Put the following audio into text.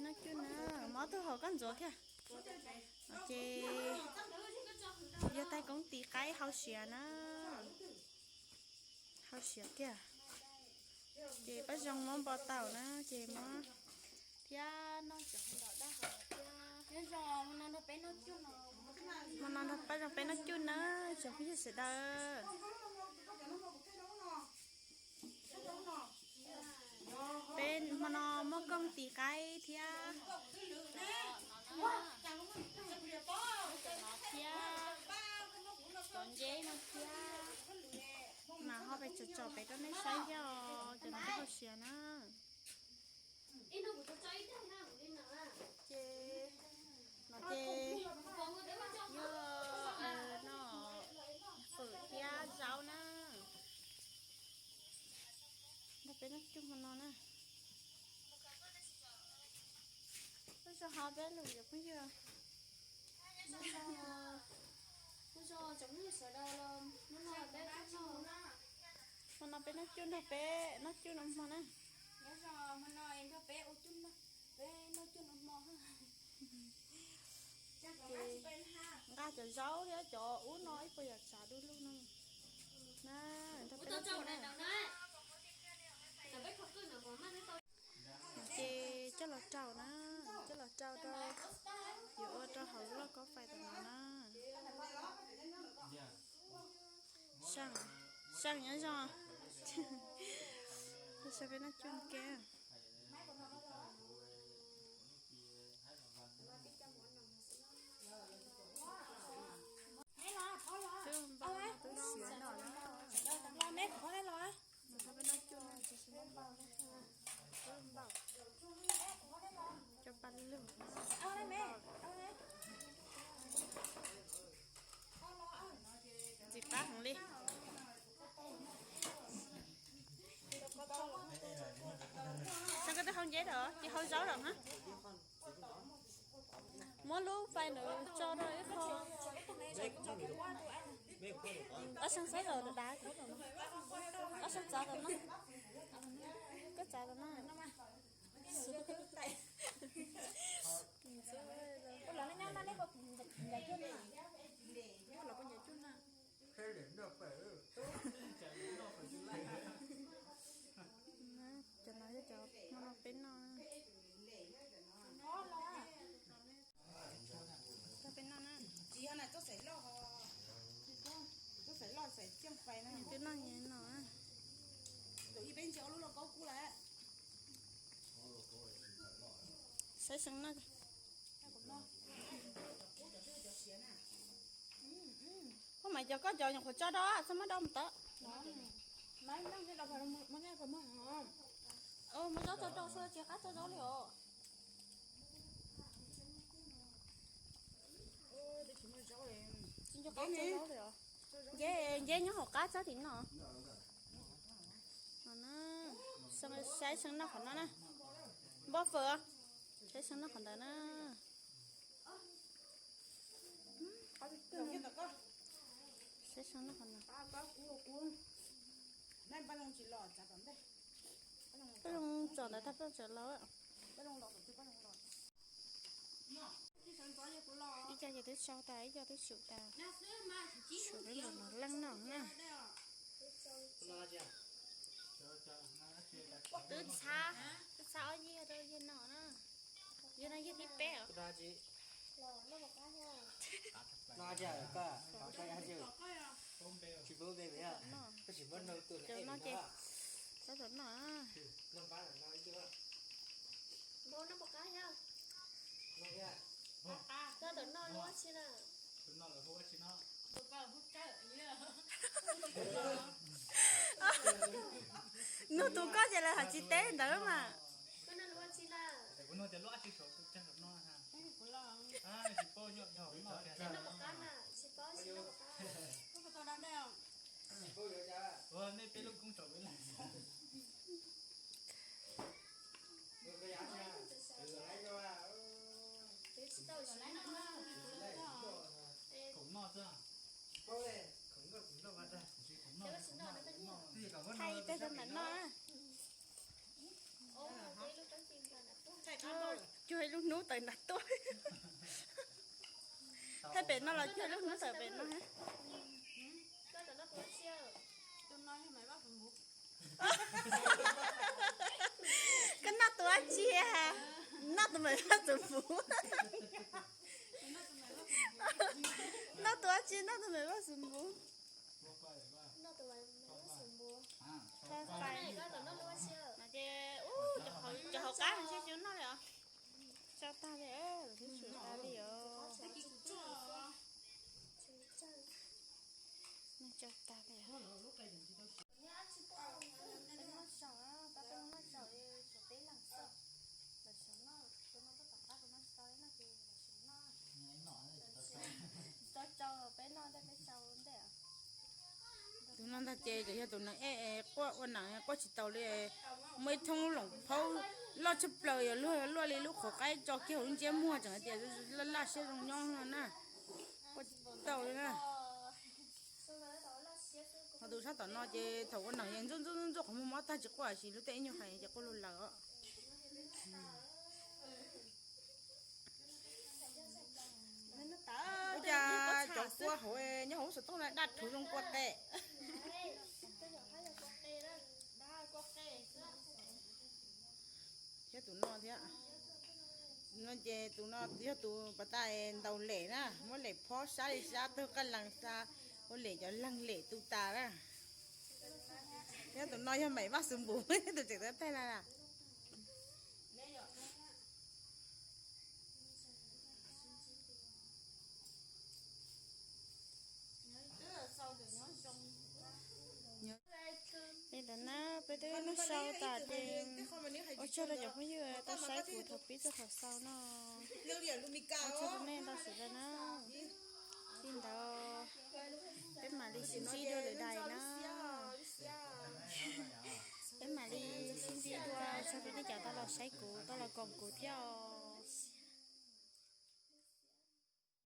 Noj cub na, mob tug hauv koj ntxuav thiab. Ces yog tais koob tis qaib hau siav na, hau siav kiag. Ces pab zoo muab npo tau na, ces muab thiab noj cov hau ntau dab hau thiab. Hmo no nrog pab zoo peb noj cub na, tsoom phooj ywg sawv daws. Peb hmo no muaj kooj tis qaib thiab, thiab cov nceb no thiab, mas ho peb tso tso pem rau nej saib thiab os, cov no peb hau siav na. Ces no ces yog no fawm thiab zaub na. Nrog peb noj cub hmo no na. Lub zog ho peb lus cov phooj ywg. Hmo no peb noj cub nrog peb noj cub noj hmo na. Nqa cov zaub thiab cov ub no ib puas yam tsav du lug no na, nrog peb noj cub na. Ces coj los rau na, coj los rau rau, yuav ua rau hauv lub lauj kaub fais tam no na. Seej, seej nyob zoo. Saib peb noj cub ke. Twb npau no twb siav no na. Peb noj cub, cov paj lug. Ntxim qab heev li. Xyov koj twb hau nceb lawm ces hau zaub lawm na. Muab lub fais ntawd tso rau ib qho. Ob xyoo saib lawm dav, ob xyoo txav lawm no. Koj txav lawm no. Cov no yog cov hmo no peb noj. Cov peb noj na. Twb noj nyias no. Saib seev noj. Poj Maiv, cov koj cov nyuam qhuav tso rau, txhob muab rau mus tod. Muab zaub tso rau, tsis qab tso zaub li os. Tsis nco qab tso zaub li os. Nceb, nceb nyob hauv qab tsob tim no. Saib seev noj qhov no na. Npoj fawm, saib seev noj qhov ntawd na. Saib seev noj qhov no. Paj Loog tsom ntawd tag Paj Loog tseem laus. Ib co ces twb tsau tas, ib co twb tsum tas. Tsum peb npaum no leej no na. Twb txhab, twb txhab ob yig rau yig no na. Yig no yig thib peb os. Cov no ces, tab tom noj. Koj tam no lub tsi na? Nug tus koj ces lawv hais tsis teb ntawd mas. Thaij ib teg rau ntawm no na. Ib lub hnub tawm nram tuaj. Thaij pem no los cuag lub hnub tawm pem no. Koj noj tus dab tsi? Noj tus maiv Vaj Xum Npuv. Noj tus dab tsi? Noj tus maiv Vaj Xum Npuv. Ces cov hauv qab ntshe tsis noj li os. Tsau tag li, tsau tag li os. Tsau tag li. Tus no ntag ces yog tus neeg ej quaj ua neeg quaj tsis taus li. Muaj ib thoob loom phaub loj tshaj plaws, yog luag luaj li lub qhov qaib tso kiag hauv lub ntsiab muag tseem hais tias laj laj siab zoo nyob no na. Quaj tsis tau li na. Ho tus sab tom no ces thaum ua neeg yeej ntxuaj ntxuaj ntxuaj ntxuaj qhov muag mob tag tsis quaj, tab sis lub tej ib nyuag hais ces quaj luag lawm os. Ua cas cov kua hauv nyob hauv xov tooj na daj rhuv zoo kua qe. Thiab tus no thiab. No ces tus no yog tus pas tas ntaus lem na, muab lem phob sab li sab tug qaj lees xa, ua lem cov leeg lem tu tas na. Thiab tus no yog maiv Vaj Xum Npuv, tus tseem tab tag na. Li ntawd na, peb twb noj sau tas ces ua tsaug rau cov phooj ywg tau saib kuv thaum pib txog thaum xaus no. Ua tsaug rau nej ntau tshaj plaws na. Li ntawd peb mam li sib ntsib dua lwm daim na. Peb mam li sib ntsib dua, tsaug rau nej cov tau los saib kuv, tau los koom kuv thiab os.